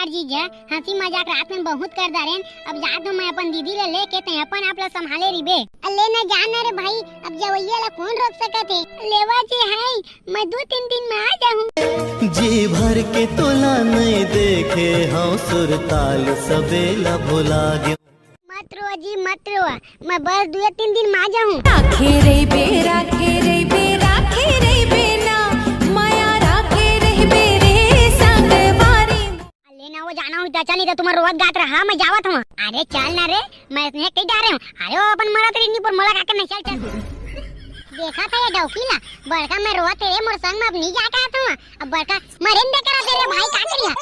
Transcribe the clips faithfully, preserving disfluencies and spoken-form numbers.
जीजा, हंसी मजाक रात में बहुत कर डारेन। अब जात हूँ मैं अपन दीदी ला लेके, तैं अपन आप ला संभाले रिबे। अ, ले ना जा ना रे भाई, अब जवइया ला कौन रोक सकत हे? लेवा जी है, मैं दो तीन दिन में आ जाहूँ। जी भर के तोला नहीं देखे हूँ, सुरताल सबेला भुला गे। मत रोवा जी, मत रोवा, मैं बस दो तीन दिन में आ जाहूँ। राखे रहिबे, राखे रहिबे, राखे रहिबे ना, माया राखे रहिबे रे संगवारी। ले ना वो जाना हूँ, चाचा, नहीं तो तुम्हारा रोवत गात रहा, मैं जावत हूँ। अरे चल ना रे, मैं इसने कई डारे हूँ। अरे वो अपन मरत रही नहीं पर मोला काकर नहीं, चल चल। देखा था ये डौकी ला, बड़का मैं रोवत रहे मोर संग में, अब नहीं जा का तू, अब बड़का मरे दे करा तेरे भाई का करिया।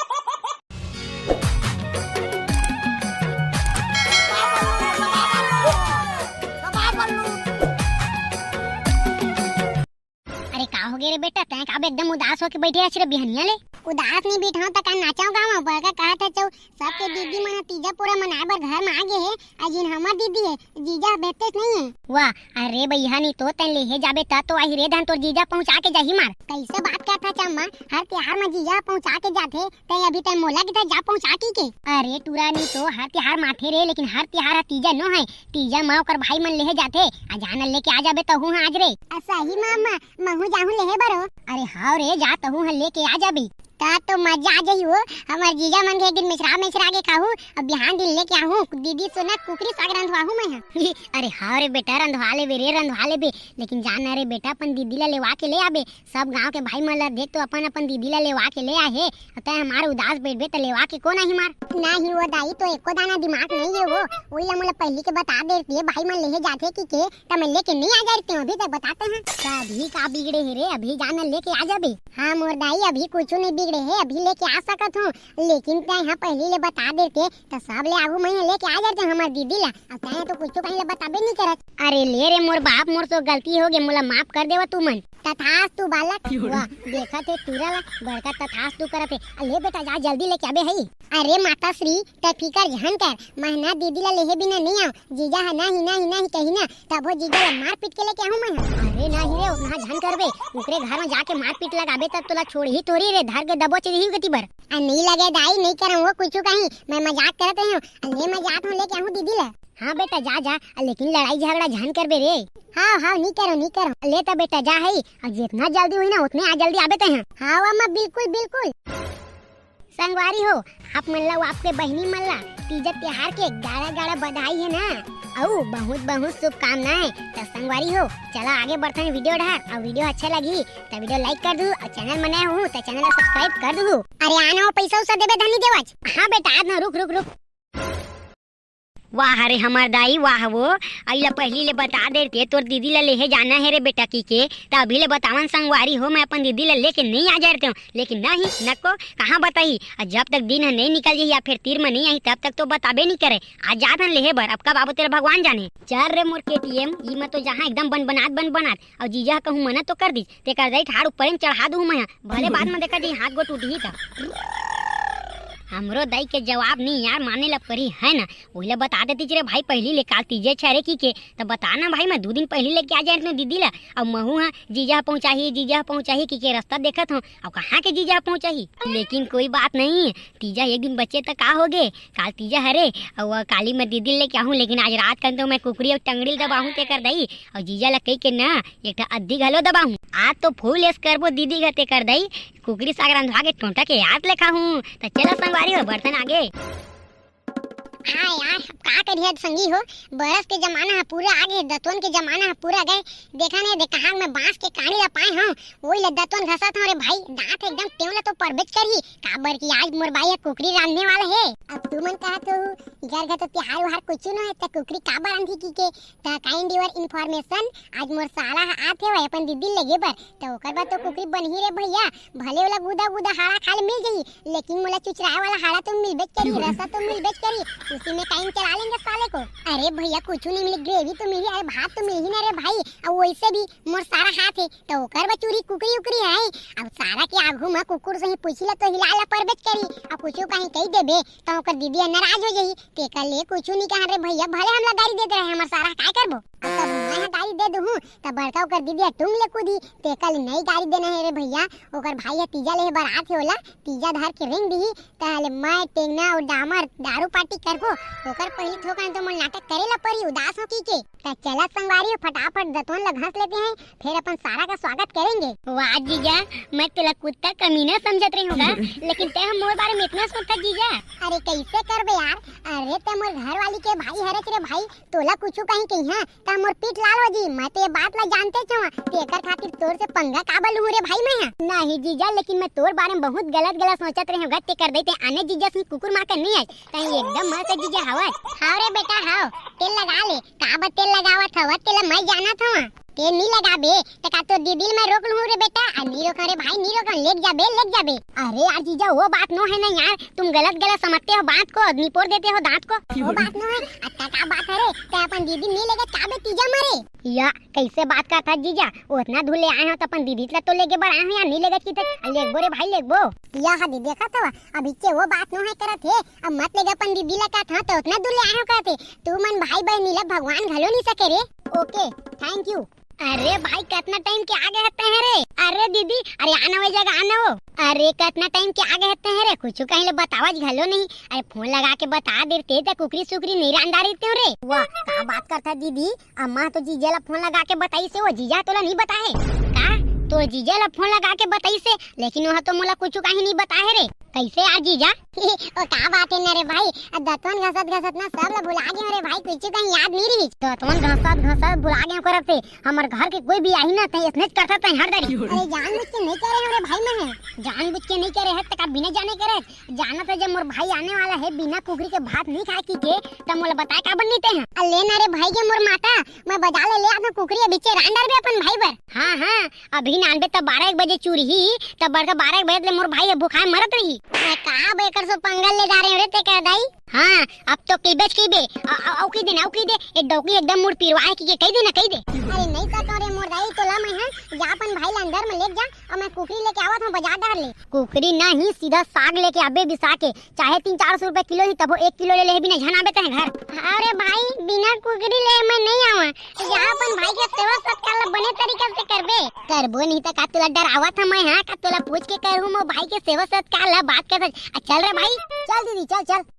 अरे का हो गया रे बेटा, तैं का एकदम उदास होके बैठे हस रे बिहनिया ले? उदास नहीं बैठा हूँ तो का नाचाऊँ गाऊँ? बड़का कहा था चौ सबके दीदी मन तीजा पूरा मनाए बर घर में आ गए है, अजिन हमर दीदी है, जीजा भेजतेस नहीं है। वाह, अरे भैया नहीं तो तैं लेहे जाबे त तो आही रे धन तोर जीजा पहुँचा के जाही मार। कैसे बात करत हस अम्मा, हर तिहार में जीजा पहुँचा के जाथे, तैं अभी तैं मोला के जा पहुँचा की के। अरे टूरा नहीं तो हर तिहार माथे रे, लेकिन हर तिहार ह तीजा नो है, तीजा माँ ओकर भाई मन लेहे जाथे, आ जान लेके आ जाबे तहू ह आज रे। आ सही माँ, महू जाहूँ लेहे बरो। अरे हाँ रे, जा तहू ह लेके आ जाबी। का तो मजा आ जाही वो, हमर जीजा मन के एक दिन मिश्रा मिश्रा के खाहू, अब बिहान दिन लेके आहू, दीदी सोना कुकरी साग रंधवाहू मैं ह। अरे हाँ रे बेटा, रंधवा लेबे रे, रंधवा लेबे, लेकिन जान ना रे बेटा, अपन दीदी ला लेवा के ले आबे। सब गांव के भाई मन ला देख तो अपन अपन दीदी ला लेवा के ले आए हे, तै हमार उदास बैठबे त लेवा के कोन आही मार? नहीं वो दाई, तो एको दाना दिमाग नहीं है वो, वही ला मोला पहली के बता देते भाई मन लेहे जाथे की के, त मैं लेके नहीं आ जाते हूँ, अभी तक बताते हैं। अभी का बिगड़े है रे, अभी जाना लेके आ जाबे। हाँ मोर दाई, अभी कुछ नहीं बिगड़े है, अभी लेके आ सकत हूँ, लेकिन तै यहाँ पहली ले बता देते त सब ले आगू मैं लेके आ जाते हमार दीदी ला। अब तै तो कुछ कहीं ले बताबे नहीं करत। अरे ले रे मोर बाप, मोर से गलती हो गई, मोला माफ कर देवा तू मन। तथास्तु बालक। वाह, देखत हे टूरा ला, बड़का तथास्तु करत हे। अ, ले बेटा, जा जल्दी लेके आबे हई। अरे माता श्री, तै फिकर झन कर, महना दीदी ला लेहे बिना नहीं आव। जीजा ह नाही, नाही, नाही कही ना, तभो जीजा ला मार पीट के लेके आहूँ मैं ह। अरे नाही रे, उतना झन करबे, ओकरे घर में जाके मार पीट लगाबे तब तोला छोड़ही थोड़ी रे, धर के दबोच देही गति बर। आ नहीं लगे दाई, नहीं करम वो कुछ कहीं, मैं मजाक करत रही हूँ। अ, ले मैं जात हूँ, लेके आहूँ दीदी ला। हाँ बेटा, जा, जा, लेकिन लड़ाई झगड़ा झन करबे रे। हाँ, हाँ, नहीं करो, नहीं करो। ले त बेटा, जा हई, अउ जितना जल्दी होही ना, उतने आ जल्दी आबे तैं ह। हाँ, अम्मा, बिल्कुल, बिल्कुल। संगवारी हो, आप मन ला, वो आपके बहिनी मन ला तीजा तिहार के गाड़ा गाड़ा बधाई है ना, अउ बहुत बहुत शुभकामनाएं। त संगवारी हो, चला आगे बढ़थन video डहर, अउ video अच्छा लगही त video like कर दू, अउ channel में नया हो त channel ला subscribe कर दू। अरे आना हो, पैसा उसा देबे धनी देवच। हाँ बेटा, आज ना, रुक, रुक, रुक। वाह रे हमर दाई, वाह वो। अइला पहिली ले बता देते, तोर दीदी ला लेहे जाना हे रे बेटा की के, त अभी ले बतावन संगवारी हो, मैं अपन दीदी ला लेके नहीं आ जाए रहते हूँ। लेकिन नहीं, नको, कहाँ बताही? अउ जब तक दिन ह नहीं निकल जाही या फिर तीर में नहीं आही, तब तक तो बताबे नहीं करे। आज जात हन लेहे बर, अब कब आबो तेला भगवान जाने। चल रे मोर के टी एम, ई में तो जहाँ एकदम बन बनात, बन बनात, अउ जीजा ह कहूँ मना तो कर दीस, तेकर दई ठाड़ ऊपर चढ़ा दूँ मैं ह। भले बाद में देखा जी हाथ गोड़ टूटही त। हमरो दाई के जवाब नहीं यार, माने ला परी है ना। ओइला बता देती रे भाई, पहली ले काल तीजे छरे की के, त बता ना भाई, मैं दो दिन पहली लेके आ जाए रहते दीदी ला। अब महू हा जीजा पहुंचाही, जीजा पहुंचाही की के रास्ता देखत हूँ, अब कहाँ के जीजा पहुंचाही। लेकिन कोई बात नहीं, तीजा एक दिन बचे त का हो गे, काल तीजा हरे, अउ काली मैं दीदी लेके आहूँ, लेकिन आज रात कन तो मैं कुकरी अउ टंगड़ी ल दबाहूँ तेकर दई, अउ जीजा ला कही के ना एक ठा अद्धी घलो दबाहूँ। आज तो full ऐश करबो दीदी घर तेकर दई, कुकरी साग रंधवा के टोंटा के याद लेखा हूँ। त चला संगवारी हो, बर्तन आगे। हाँ यार, अब का करिए संगी हो, बरस के जमाना ह पूरा आगे, दतवन के जमाना ह पूरा गए। देखा नहीं, देख कहाँ मैं बांस के काड़ी ला पाए हूँ, वही ले दतवन घसत हूँ रे भाई, दांत एकदम टेवला तो परबेच करही, काबर कि आज मोर बाई ह कुकरी रांधने वाला है। अब तू मन कहत हो, घर घर तो तिहार उहार कुछ न है, त कुकरी काबर रांधी की के, त kind your information, आज मोर साला ह आत हे अपन दीदी लेगे बर, त ओकर बर तो कुकरी बनही रे भैया, भले ओला गुदा गुदा हाड़ा खाए ले मिल जाही, लेकिन मोला चुचराए वाला हाड़ा तो मिलबेच करी, रसा तो मिलबेच करी, उसी में टाइम चला लेंगे साले को। अरे भैया, कुछ नहीं मिली, ग्रेवी तो मिली, अरे भात तो मिली ना रे भाई। अब वैसे भी मोर सारा हाथ है, तो ओकर बर चूरी कुकरी उकरी है। अब सारा के आगू में कुकुर से ही पूछी ला तो हिला ला परबेच करी। अब कुछ कहीं कही देबे तो ओकर दीदी नाराज हो जाही। तेकर ले कुछ नहीं कहा रे भैया, भले हमला गाली देते रहे, हमार सारा काय करबो। अब कभू मैं ह गारी दे दूहूं, त बड़का ओकर दीदी ह टूंग ले कूदही। तेकर ले नइ गारी देना हे रे भइया। ओकर भाई ह तीजा ले हे बर आत हे ओला, तीजा धर के रेंग दिही, तहां ले मैं टेंगना अउ डामर दारू पार्टी करबो। ओकर पहिली थोकन तो मोला नाटक करे ला परी, उदास हो की के। त चला संगवारी हो, फटाफट दतवन ला घस लेते हैं, फिर अपन सारा का स्वागत करेंगे। वाह जीजा, मैं तेला कुत्ता कमीना समझत रहे हूँ गा, लेकिन ते ह मोर बारे में इतना सोचता जीजा। अरे कैसे करबे यार, अरे ते मोर घर वाली के भाई हरच रे भाई, तोला कुछु कहीं कहीं त मोर पीठ लाल हो जी। मैं तो ये बात ला जानते छवा, ते एकर खातिर तोर से पंगा काबर लूं रे भाई मैं ह? नहीं जीजा, लेकिन मैं तोर बारे में बहुत गलत गलत सोचत रहे हूँ गा, ते कर दे ते आने जीजा से कुकुर मार कर नहीं आए, तहीं एकदम मस्त जीजा हवत। हाव रे बेटा हाव, तेल लगा ले, काबर तेल लगावत हवत, तेला मैं जानत हवा। ते नी लगाबे, त का तोर दीदी ल मैं रोक लूं रे बेटा? आ नी रोकन रे भाई, नी रोकन, लेग जाबे, लेग जाबे। अरे यार जीजा, वो बात नो है ना यार, तुम गलत गलत समझते हो बात को, निपोर देते हो दांत को। वो बात नो है, अत्ता का बात है रे, ते अपन दीदी नी लेगे काबे तीजा मरे? या, कैसे बात करत हस जीजा? ओतना दूर ले आए हो त अपन दीदी ला तो लेगे बर आए हो यार, नी लेगे की थे, लेगबो रे भाई, लेगबो। या हा दीदी, देखत हवा, अब इच्चे वो बात नो है करत हे, अब मत लेगे अपन दीदी ला कहत हंव, त ओतना दूर ले आए हो कहत हे। तुमन भाई बहिनी ला भगवान घलो नी सके रे। ओके, thank you। अरे भाई, कतना टाइम के आ गे हस तैं रे? अरे दीदी, अरे आना वो जगह, आना वो। अरे कतना टाइम के आ गे हस तैं रे? कुछु कहीं ले बतावत घलो नहीं। अरे फोन लगा के बता देते त कुकरी सुकरी नहीं रांधा रहितेंव रे। वाह, का बात करत हस दीदी? अम्मा तो जीजा ला फोन लगा के बताइस हे, वो जीजा तोला नहीं बताए? का? तोर जीजा ला फोन लगा के बताइस हे, लेकिन वह तो मोला कुछु कहीं नहीं बताए रे। कैसे यार जीजा? ओ का बात है ना रे भाई, अब दतवन घसत घसत ना सब ला भुला गे रे भाई, कुछ कहीं याद नहीं रही। दतवन घसत घसत भुला गे करत हे, हमर घर के कोई भी आही ना, तैं इसने करत हस तैं हर दरी। अरे जानबूझ के नहीं करे हंव रे भाई मैं ह। जानबूझ के नहीं करे हस, त का बिना जाने करे हस? जानत हस जब मोर भाई आने वाला है, बिना कुकरी के भात नहीं खाए की के, तब मोला बताए काबर नहीं तैं ह? अरे ना रे भाई के मोर माता, मैं बाजार ले ले आत हंव कुकरी, अभी चे रांध डारबे अपन भाई बर। हाँ, हाँ, अभी नानबे त बारह एक बजे चुरही, त बड़का बारह एक बजे ले मोर भाई ह भुखाए मरत रही। मैं का बे एकर सो पंगा ले डारे हंव रे ते कर दाई। हाँ, अब तो कहिबेच कहिबे। अ, अ, अउ कहि दे ना, अउ कहि दे। ए डौकी एकदम मुड़ पिरवाए की के कहि दे ना, कहि दे। अरे नहीं कहत हंव रे मोर दाई, तोला मैं ह, जा अपन भाई ला अंदर में लेग जा, अउ मैं कुकरी लेके आवत हंव बाजार डहर ले। कुकरी नहीं, सीधा साग लेके आबे बिसा के, चाहे तीन चार सौ रुपया किलो ही, तभो एक किलो ले लेहे बिना झन आबे तैं घर। अरे भाई, बिना कुकरी ले मैं नहीं आवा। जा अपन भाई के सेवा सत्कार ला बने तरीका से करबे। करबो नहीं त का तोला डरावत हंव मैं, हाँ? का तोला पूछ के करहूं मोर भाई के सेवा सत्कार ला? बात कर। आ, चल रे भाई। चल दीदी, चल, चल।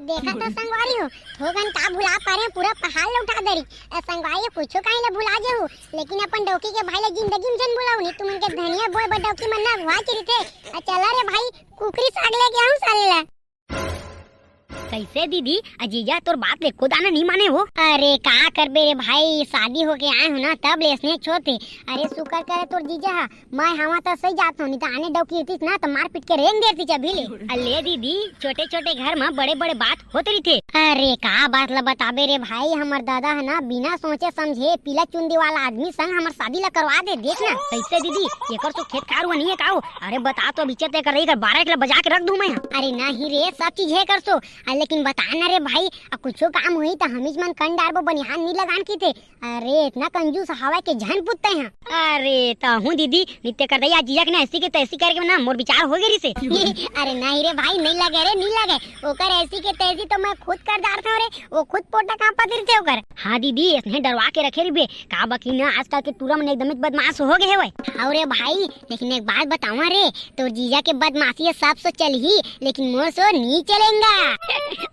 देखा तो संगवारी हो, थोकन का भुला पारे, पूरा पहाड़ ला उठा दरी। ए संगवारी हो, कुछो कहीं ला भुला जे हो, लेकिन अपन डौकी के भाई ला जिंदगी में जन भुलाओ नहीं, तुमन के धनिया बोए बर डौकी मन ना भुआ के रहिथे। आ चला रे भाई, कुकरी साग लेके आहूं साले ला। कैसे दीदी, आ जीजा तोर बात ले एको दाना नहीं माने हो। अरे का करबे रे भाई, शादी होके आए हो ना, तब ले स्नेह छोटे। अरे शुक्र करे तोर जीजा हा, मैं हवा त सही जात हंव, नहीं त आने डौकी रहितिस ना त मार पीट के रेंग देतिस अभी ले। अले दीदी, छोटे छोटे घर में बड़े बड़े बात होत रहिथे। अरे का बात ला बताबे रे भाई, हमर दादा ह ना बिना सोचे समझे पीला चुंदी वाला आदमी संग हमर शादी ला करवा दे, देख ना। कैसे दीदी, एकर सो खेत खार हुआ नहीं है का हो? अरे बता तो, बिचे ते कर रही कर बारह एक ला बजा के रख दूं मैं। अरे नहीं रे, सब चीज है कर सो। आ, लेकिन बता ना रे भाई, आ कुछो काम हुई त हमीच मन कन डारबो, बनिहार नी लगान की थे। अरे, इतना कंजूस हवय के झन पुत्ते हैं। अरे, तहूँ दीदी, नित्य कर दई, आज जिया के ना ऐसी के तैसी करके ना मोर विचार हो गए रिसे। अरे नहीं रे भाई, नहीं लगे रे, नहीं लगे। ओकर ऐसी के तैसी तो मैं खुद कर डारत हूँ रे, वो खुद पोटा कांपत रहिथे ओकर। हाँ दीदी, इसने डरवा के रखे रिबे। का बकी ना, आजकल के टूरा मन एकदम बदमाश हो गए हवय। हाँ रे भाई, लेकिन एक बात बतावा रे, तोर जीजा के बदमाशी है, सब सो चलही, लेकिन मोर सो नी चलेंगा।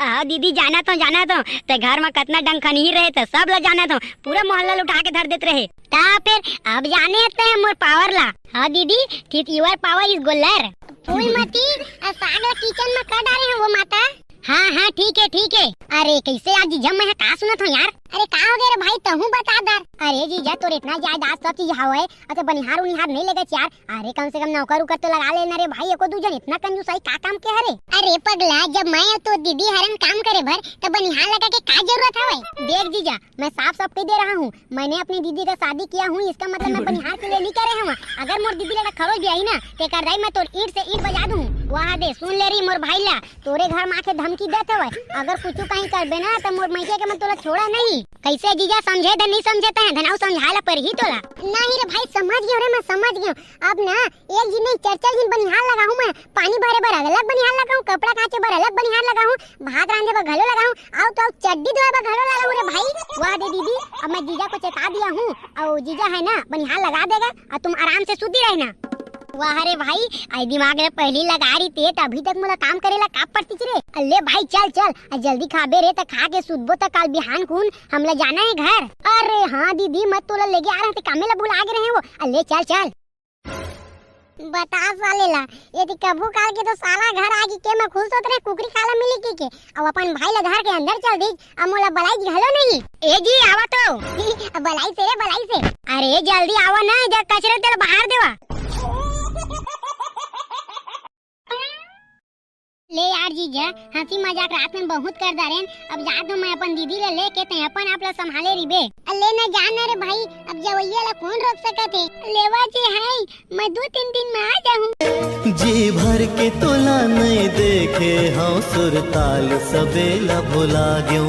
हाँ दीदी, जाना तो, जाना तो, ते घर में कतना डंखनी रहे, ते सब ला जाना तो, पूरा मोहल्ला ला उठा के धर देत रहे। ता फिर अब जाने ते मोर पावर ला। हाँ दीदी, ठीक, your power is गोलर। फूलमती, आ साग ला किचन में कर डारे हैं वो माता। हाँ, हाँ, ठीक है, ठीक है। अरे, कैसे यार जीजा, मैं का सुनत हूँ यार? अरे, का हो गया रे भाई, तहूँ बता दर। अरे जीजा, तोर इतना जायदाद सब चीज हवय, अच्छा बनिहार उनिहार नहीं लेगच यार। अरे, कम से कम नौकर उकर तो लगा लेना रे भाई, एको दू जन इतना कंजूसाई का काम के हरे? अरे पगला, जब मैं अउ तोर दीदी हरन काम करे भर, तब बनिहार लगा के का जरूरत हवय? देख जीजा, मैं साफ साफ कह दे रहा हूँ, मैंने अपनी दीदी का शादी किया हूँ, इसका मतलब मैं बनिहार के लिए नहीं कह रहे हूँ। अगर मोर दीदी ला खरोच भी आई ना, तेकर दाई मैं तोर ईंट से ईंट बजा दूँ। वाह दे, सुन ले रही मोर भाई ला, तोरे घर माँ के धमकी देत हवय, अगर कुछ नहीं करबे ना, त मोर मइके के मैं तोला छोड़ा नहीं। कइसे जीजा, समझे धन नहीं समझे तैं, धन अउ समझाए ला परही तोला। नहीं रे भाई, समझ गेंव रे, मैं समझ गेंव। अब ना एक झिन नहीं, चार चार झिन बनिहार लगाहूं मैं। पानी भरे बर अलग बनिहार लगाहूं, कपड़ा कांचे बर अलग बनिहार लगाहूं, भात रांधे बर घलो लगाहूं, अउ तो अउ चड्डी धोए बर घलो लगाहूं रे भाई। वाह दे दीदी, अब मैं जीजा को चेता दिया हूं, अउ जीजा है ना बनिहार लगा देगा, अउ तुम आराम से सूती रहना। वाह रे भाई, अई दिमाग ला पहिली लगा रहिते त अभी तक मोला काम करे ला का पड़तिस रे। अल्ले भाई चल चल, अ जल्दी खाबे रे, त खा के सुतबो त काल बिहान कुन हमला जाना हे घर। अरे हाँ दीदी, मैं तोला लेगे आ रहे थे, कामे ला भुला गे रहे हो। अल्ले चल चल। बता साले ला, यदि कभू काल के तो साला घर आगे के मैं खुश होत रहे, कुकरी खाला मिली की के, अब अपन भाई ला धर के अंदर चल दी, अब मोला बलाई घलो नहीं। ए जी, आवा तो। बलाई से रे, बलाई से। अरे जल्दी आवा ना, इधर कचरा तेला बाहर देवा। ले यार जीजा, हंसी मजाक रात में बहुत कर डारेन। अब जात हूं मैं अपन दीदी ला लेके, तैं अपन आप ला संभाले रिबे। अल्ले न जान रे भाई, अब जवैया ला कौन रोक सकत हे? लेवा जे है, मैं दो तीन दिन में आ जाहूं। जी भर के तोला नहीं देखे हूं, सुरताल सबेला भुला गयो।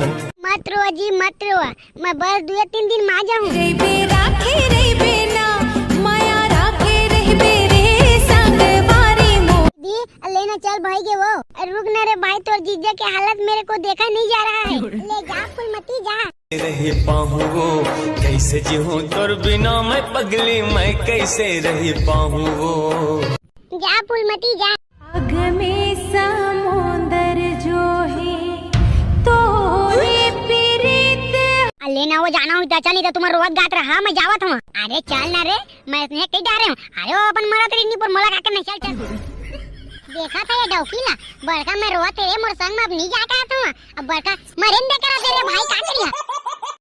मत रो जी, मत रो, मैं बस दुए तीन दिन में आ जाहूं। रहिबे राखे रहिबे ना, माया राखे रहिबे रे संगवारी मोर। दी, लेना चल भाई के वो। अरे रुक ना रे भाई, तोर जीजा के हालत मेरे को देखा नहीं जा रहा है। ले जा फूलमती जा। रह पाऊं वो, कैसे जीऊं तोर बिना मैं पगली, मैं कैसे रह पाऊं वो। जा फूलमती जा। आग में समुंदर जो है तोरे पीरित। अल्ले ना वो जाना हुई त अच्छा, नहीं तो तुम्हारा रोवत गात रहा, मैं जावत हूं। अरे चल ना रे, मैं इसने कई डारे हूं। अरे वो अपन मरत रही नहीं पर मोला काके नहीं, चल चल। देखा था ये डौकी ला, बड़का मैं रोवत हे रे, मोर संग में अब नहीं जा कहत हूं। अब बड़का मरेन दे करा दे रे भाई, का करिया?